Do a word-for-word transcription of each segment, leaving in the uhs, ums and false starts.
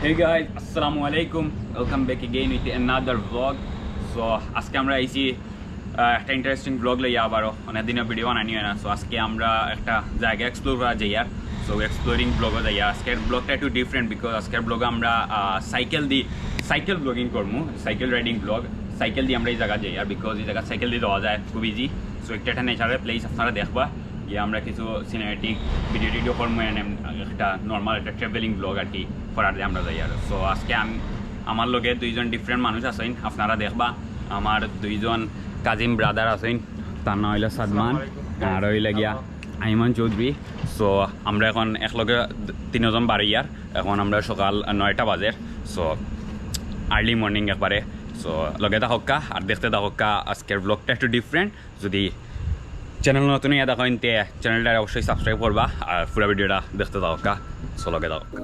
Hey guys, আসসালামু আলাইকুম। Welcome back again with another vlog. So আজকে আমরা আইছি আহ, একটা ইন্টারেস্টিং ব্লগ লইয়া আবারও। অনেক দিনও ভিডিও বানানি হয় না। সো আজকে আমরা একটা জায়গা এক্সপ্লোর করা যাইয়ার। সো এক্সপ্লোরিং ব্লগও যাইয়ার। আজকের ব্লগটা একটু ডিফারেন্ট, বিকজ আজকের ব্লগে আমরা আহ, সাইকেল দি সাইকেল ব্লগিং করমু, সাইকেল রাইডিং ব্লগ। সাইকেল দি আমরা এই জায়গা যাইয়ার, বিকজ এই জায়গা সাইকেল দি যাওয়া যায় খুব ইজি। সো একটা একটা ন্যাচারাল প্লেস আপনারা দেখবা, গিয়া আমরা কিছু সিনেম্যাটিক ভিডিও টিডিও করমু, এনে একটা নর্মাল একটা ট্রাভেলিং ব্লগ আর কি করার দে আমরা যাইয়ার। সো আজকে আমি, আমার লগে দুইজন ডিফারেন্ট মানুষ আছইন, আপনারা দেখবা। আমার দুইজন কাজিন ব্রাদার আছইন, তার নাম হইলো সাদমান, আর হইলো গিয়া আইমান চৌধুরী। সো আমরা এখন একলগে তিনজন বারইয়ার। এখন আমরা সকাল নয়টা বাজের। সো আর্লি মর্নিং একবারে। সো লগে থাকউক্কা আর দেখতে থাকউক্কা। আজকের ব্লগটা একটু ডিফারেন্ট। যদি চ্যানেল নতুন ইয়া দেখইন তে চ্যানেলটা অবশ্যই সাবস্ক্রাইব করবা আর পুরা ভিডিওটা দেখতে থাকউক্কা। সো লগে থাকউক্কা।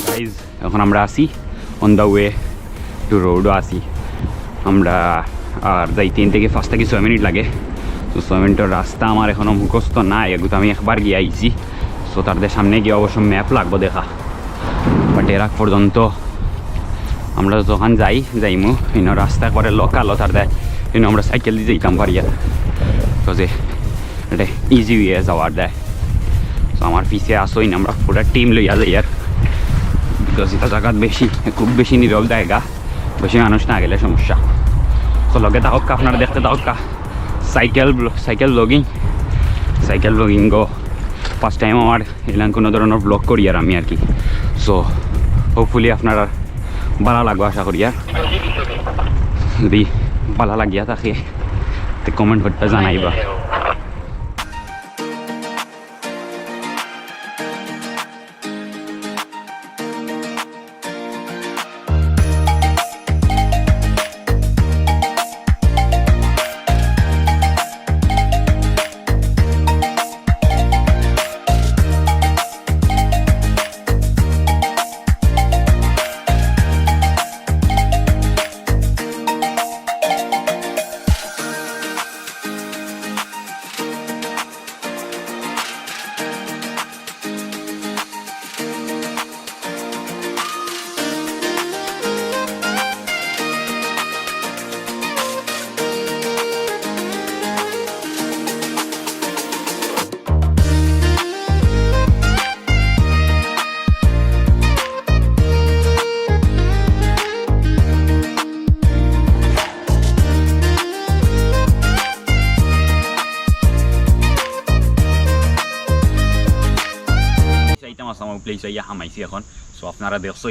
গাইজ, এখন আমরা আছি on the way to road-ও আছি আমরা। আর যাইতে ইন থাকি পাঁচ থাকি ছয় মিনিট লাগে। তো ছয় মিনিটর রাস্তা আমার এখনো মুখস্থ নাই, এগুতো আমি একবার গিয়া আইছি। সো তার দে সামনে গিয়া অবশ্য ম্যাপ লাগবো দেখা, বাট এর আগ পর্যন্ত আমরা যখন যাই যাইমু, ইনো রাস্তা একবারে লোকাল, তার দে ইনো আমরা সাইকেল দি যাইতাম পারি আর। তো যে এটা ইজি ওয়ে যাওয়ার দে। তো আমার পিছে আছইন, আমরা পুরা টিম লইয়া যাইয়ার, বিকজ এটা জাগাত বেশি, খুব বেশি নীরব জায়গা, বেশি মানুষ না গেলে সমস্যা। তো লগে থাকউক্কা, আপনারা দেখতে থাকউক্কা। সাইকেল ব্ল- সাইকেল ব্লগিং, সাইকেল ব্লগিং গো। ফার্স্ট টাইম আমার এলান কোনো ধরনের ব্লগ করিয়ার আমি আর কি। সো হোপফুলি আপনারা ভালা লাগবো আশা করিয়ার। যদি ভালা লাগিয়া থাকে তে কমেন্ট করতে জানাইবা। যাইতাম আসাম প্লেস আইয়া হামাইছি এখন। সো আপনারা দেখছো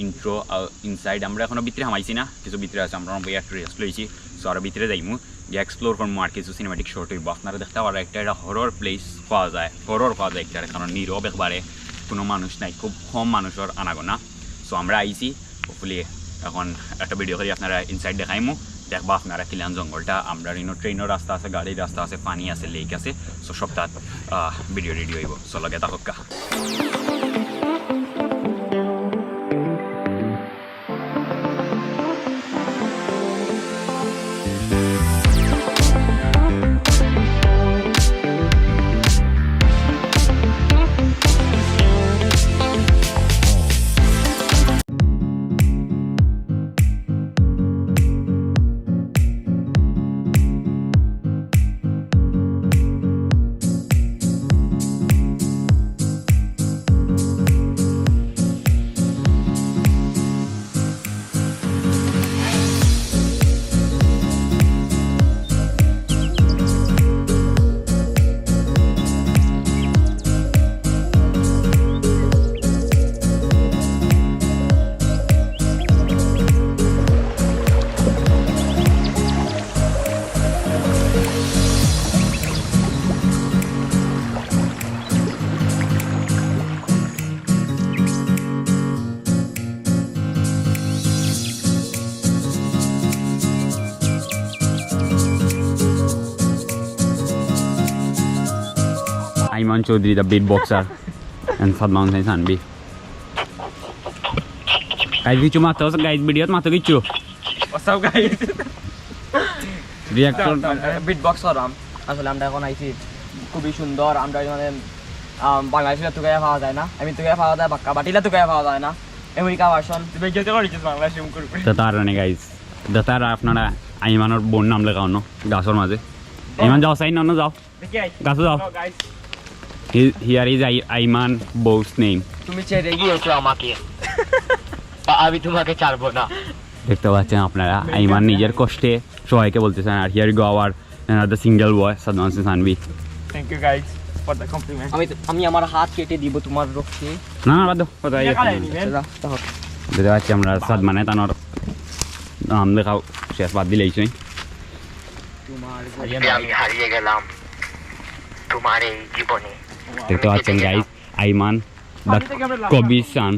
ইন্ট্রো, ইনসাইড। আমরা এখনো ভিতরে হামাইছি না, কিছু ভিতরে আছে, আমরা বইয়া একটু রেস্ট লইছি। সো আর ভিতরে যাইমু, গিয়া এক্সপ্লোর করমু আর কিছু সিনেম্যাটিক শট হইব। আপনারা দেখতে পারো একটা, এটা হরর প্লেস পাওয়া যায়, হরর পাওয়া যায় একটা, কারণ নীরব একবারে, কোনো মানুষ নাই, খুব কম মানুষের আনাগোনা। সো আমরা আইছি, হোপফুলি এখন একটা ভিডিও করি আপনারা ইনসাইড দেখাইমু, দেখবা আপনারা কিলান জঙ্গলটা। আমরা ইনো ট্রেনর রাস্তা আছে, গাড়ির রাস্তা আছে, পানি আছে, লেক আছে। সো সবটা ভিডিও রেডি হইব। সো লগে থাকউক্কা। Aiman Chowdhury, the beat boxer, and Sadman Hossain Sanvi. Guys, কিছু মাতো, গাইস, ভিডিওত মাতো কিছু। What's up, guys? Reaction. Beat box করাম। আসলে আমরা এখন আইছি খুবই সুন্দর, আমরা মানে, আম, বাংলাদেশে তুকাইয়া পাওয়া যায় না, আমি তুকাইয়া পাওয়া যায় বাক্কা, বাটিলা তুকাইয়া পাওয়া যায় না, আমেরিকা ভার্সন। তুই বেজ্জতি করিস বাংলাদেশে মুখ করবে। তো তার মানে গাইস, তো তার আপনারা আইমানর বউর নাম লেখাও না গাছর মাঝে। আইমান যাও, সাইন না যাও। দেখি আই। গাছো যাও। No, guys। He, here is I, Ayman বউস name। তুমি ছেড়ে গিয়েছো আমাকে। তা আমি তোমাকে ছাড়বো না। দেখতে পাচ্ছেন আপনারা, আইমান নিজের কষ্টে সবাইকে বলতেছেন। আর here you go our another single boy, Sadman Hossain Sanvi. Thank you, guys, for the compliment। আমি তো, আমি আমার হাত কেটে দিব তোমার রক্তে। না, না, বাদ দাও, কথা ইয়ে। আচ্ছা, যাও, যাও। দেখতে পাচ্ছি আমরা সাদমানে তানোর নাম লেখাও শেষ বাদ দিলে এই সময়। তোমার আমি হারিয়ে গেলাম তোমার এই জীবনে। দেখতে পাচ্ছেন গাইস, আইমান the কবির son।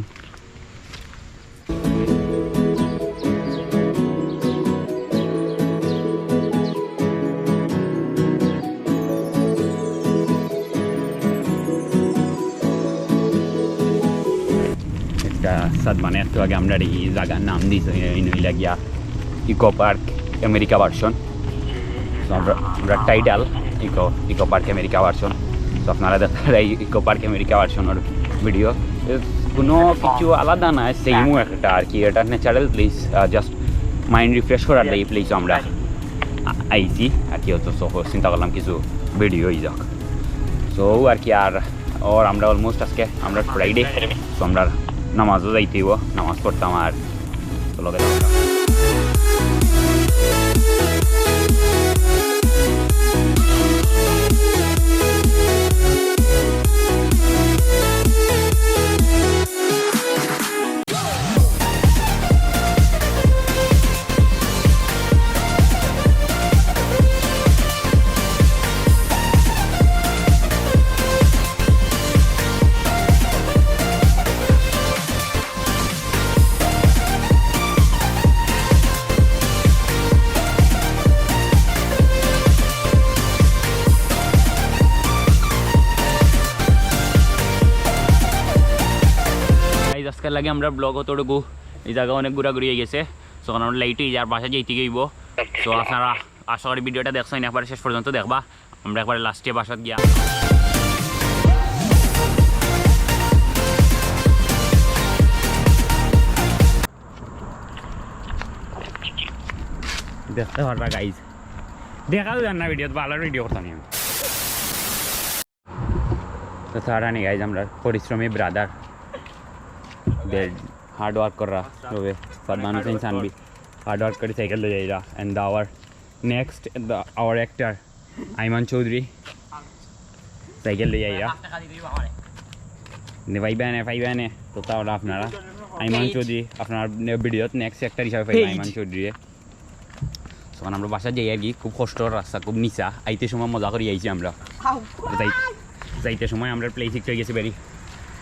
একটা সাদমানে একটু আগে আমরা এই জায়গার নাম দিয়েছি, এই নইলা গিয়া ইকো পার্ক আমেরিকা ভার্সন। তো আমরা, আমরা title eco, eco park America version. তো আপনারা দেখতে পারেন এই ইকো পার্ক আমেরিকা ভার্সনর ভিডিও। কোনো কিছু আলাদা না, সেমও একটা আর কি। এটা natural place, just mind refresh করার এই প্লেস আমরা আ-, আইছি আর কি। অত সহ চিন্তা করলাম কিছু ভিডিও হয়ে যাক। তো আর কি, আর ওর আমরা অলমোস্ট আজকে আমরা ফ্রাইডে, তো আমরা নামাজও যাইতে হইব, নামাজ পড়তাম আর তো লগে থাকতাম। গাইস, আজকের লাগি আমরা ব্লগ অতটুকু। এই জায়গা অনেক ঘোরাঘুরি হয়ে গেছে। তো এখন আমরা লেট হয়ে যার বাসা যাইতে গইব। তো আপনারা আশা করি ভিডিওটা দেখছেন, একবারে শেষ পর্যন্ত দেখবা। আমরা একবারে লাস্টে বাসাত গিয়া দেখতে পারবা গাইস, দেখাও যার না ভিডিওত, ভালো ভিডিও করতাম আমি। তো তারা নি গাইস, আমরা পরিশ্রমী ব্রাদার, হার্ড ওয়ার্ক করা হবে। সাদমান হোসেন সানভি হার্ড ওয়ার্ক করে সাইকেল লই যাইরা, and our next, the, our actor Aiman Chowdhury cycle লই যাইরা। নে ভাই বেনে, ভাই বেনে, তো তাহলে আপনারা আইমান চৌধুরী আপনার ভিডিওত নেক্সট অ্যাক্টর হিসাবে পাইবেন আইমান চৌধুরী। তখন আমরা বাসা যাই আর কি, খুব কষ্টর রাস্তা, খুব নিচা। আইতে সময় মজা করি আইছি আমরা। যাই-, যাইতে সময় আমরা প্লেস একটু হয়ে গেছে ভেরি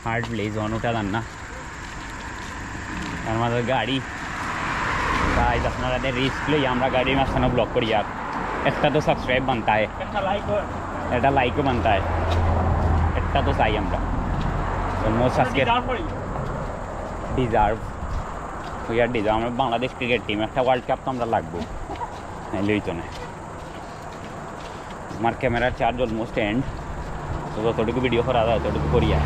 হার্ড প্লেস, অন উঠা যান না। তার মাঝে গাড়ি, তাই আপনারা রিস্ক লই আমরা গাড়ির মাঝখানে ব্লগ করি। আর একটা তো সাবস্ক্রাইব বানতা হয়, একটা লাইকও বানতা হয়, একটা তো চাই আমরা। তো মোস্ট আজকে ডিজার্ভ, উই আর ডিজার্ভ। আমরা বাংলাদেশ ক্রিকেট টিম, একটা ওয়ার্ল্ড কাপ তো আমরা লাগবো, নাইলে হইতো না। আমার ক্যামেরার চার্জ অলমোস্ট এন্ড, তো যতটুকু ভিডিও করা যায় ততটুকু করিয়া।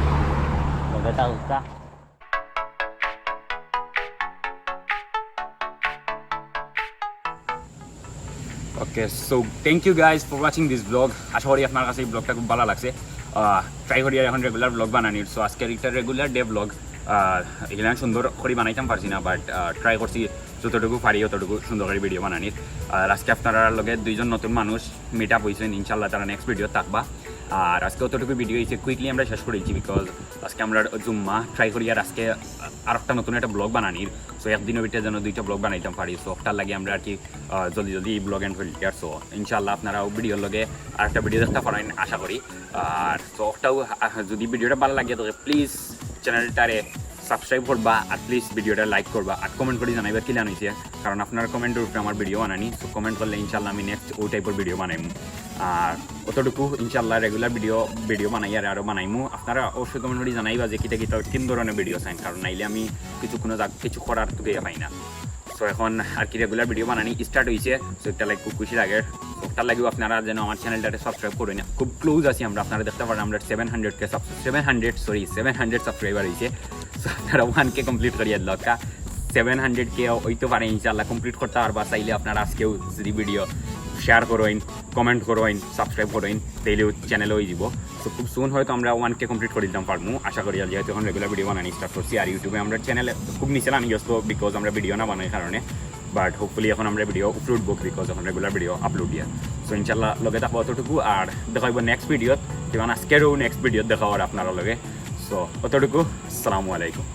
Okay, so thank you guys for watching this vlog। আশা করি আপনার কাছে এই ব্লগটা খুব ভালো লাগছে। ট্রাই করি আর এখন রেগুলার ব্লগ বানানির। সো আজকের একটা রেগুলার ডে ব্লগ, এখানে সুন্দর করে বানাইতাম পারছি না, বাট ট্রাই করছি যতটুকু পারি অতটুকু সুন্দর করে ভিডিও বানানির। আর আজকে আপনারা লগে দুইজন নতুন মানুষ মিট আপ হইছেন, ইনশাল্লাহ তারা নেক্সট ভিডিও থাকবা। আর আজকে অতটুকু ভিডিও হইছে, কুইকলি আমরা শেষ করেছি, বিকজ আজকে আমরা জুম্মা। ট্রাই করি আর আজকে আর একটা নতুন একটা ব্লগ বানানির। সো একদিনের ভিতরে যেন দুইটা ব্লগ বানাইতাম পারি। সো ওটার লাগে আমরা আর কি, আহ, জলদি জলদি এই ব্লগ এন্ড করি। আর সো ইনশাল্লাহ আপনারা ভিডিওর লগে আর একটা ভিডিও দেখতে পারেন আশা করি। আর সো ওটাও, আহ, যদি ভিডিওটা ভালো লাগে তো প্লিজ চ্যানেলটারে সাবস্ক্রাইব করবা, at least ভিডিওটা লাইক করবা, আর কমেন্ট করি জানাইবা কিলান অইছে, কারণ আপনার কমেন্টর উপরে আমার ভিডিও বানানি। সো কমেন্ট করলে ইনশাল্লাহ আমি নেক্সট ওই টাইপর ভিডিও বানাইমু। আর অতটুকু ইনশাল্লাহ রেগুলার ভিডিও ভিডিও বানাই আর আরও বানাইমু। আপনারা অবশ্যই কমেন্ট করি জানাইবা যে কিতা কিতা কোন ধরনের ভিডিও চাইন, কারণ নাইলে আমি কিছু কোনো জাগ- কিছু করার তো গিয়ে পাই না। সো এখন আর কি রেগুলার ভিডিও বানানি স্টার্ট হইছে। সো একটা লাইক খুব খুশি লাগে। সো ওটার লাগিও আপনারা যেন আমার চ্যানেলটারে সাবস্ক্রাইব করইন। খুব ক্লোজ আছি আমরা, আপনারা দেখতে পারেন আমরা সেভেন হান্ড্রেড কে subscribe, seven hundred, sorry, seven hundred subscriber হইছে। সো আপনারা ওয়ান কে কমপ্লিট করিয়া দিলাউক্কা। সেভেন হান্ড্রেড কে হইতে পারে ইনশাল্লাহ কমপ্লিট করতে পারবা চাইলে আপনারা আজকেও যদি ভিডিও শেয়ার করইন, কমেন্ট করইন, সাবস্ক্রাইব করইন, তাইলেও চ্যানেল হয়ে যাব। তো খুব সুন হয়তো আমরা ওয়ান কে কমপ্লিট করে দিতাম পারমু আশা করি। আর যেহেতু এখন রেগুলার ভিডিও বানানি স্টার্ট করছি, আর ইউটিউবে আমরা চ্যানেল খুব নিচে নামি গেছিল বিকজ আমরা ভিডিও না বানাই কারণে, বাট হোপফুলি এখন আমরা ভিডিও আপলোড বুক বিকজ এখন রেগুলার ভিডিও আপলোড দিয়া। সো ইনশাল্লাহ লগে থাকবো অতটুকু, আর দেখা হইব নেক্সট ভিডিওত। যেমন আজকেরও নেক্সট ভিডিওত দেখা হওয়ার আপনারা লগে। সো অতটুকু, আসসালামু আলাইকুম।